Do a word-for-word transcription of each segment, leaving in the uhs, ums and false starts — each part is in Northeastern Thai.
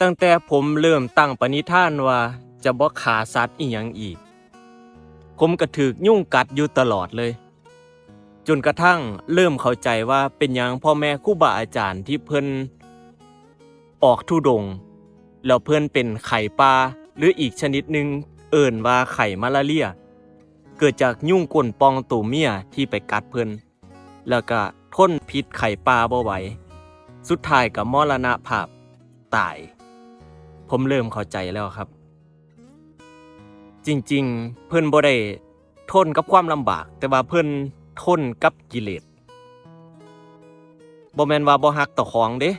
ตั้งแต่ผมเริ่มตั้งปณิธานว่าจะบ่ฆ่าสัตว์อีหยังอีก ผมก็ถูกยุงกัดอยู่ตลอดเลย จนกระทั่งเริ่มเข้าใจว่าเป็นหยังพ่อแม่ครูบาอาจารย์ที่เพิ่นออกธุดงค์ แล้วเพิ่นเป็นไข้ป่า หรืออีกชนิดหนึ่งเอิ้นว่าไข้มาลาเรีย เกิดจากยุงก้นป่องตัวเมียที่ไปกัดเพิ่น แล้วก็ทนพิษไข้ป่าบ่ไหว สุดท้ายก็มรณภาพตาย ผมเริ่มเข้าใจแล้วครับ จริงๆ เพิ่นบ่ได้ทนกับความลำบาก แต่ว่าเพิ่นทนกับกิเลส บ่แม่นว่าบ่ฮักเจ้าของเด้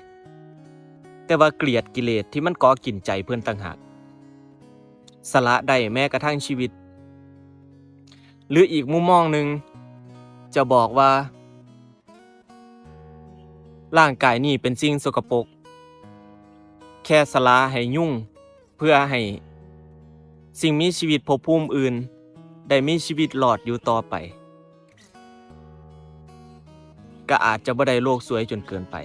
แต่ว่าเกลียดกิเลสที่มันก่อกินใจเพิ่นต่างหาก สละได้แม้กระทั่งชีวิต หรืออีกมุมมองหนึ่ง จะบอกว่า ร่างกายนี้เป็นสิ่งสกปรก แค่สละให้ยุง เพื่อให้สิ่งมีชีวิตภพภูมิอื่น ได้มีชีวิตรอดอยู่ต่อไป ก็อาจจะบ่ได้โลกสวยจนเกินไป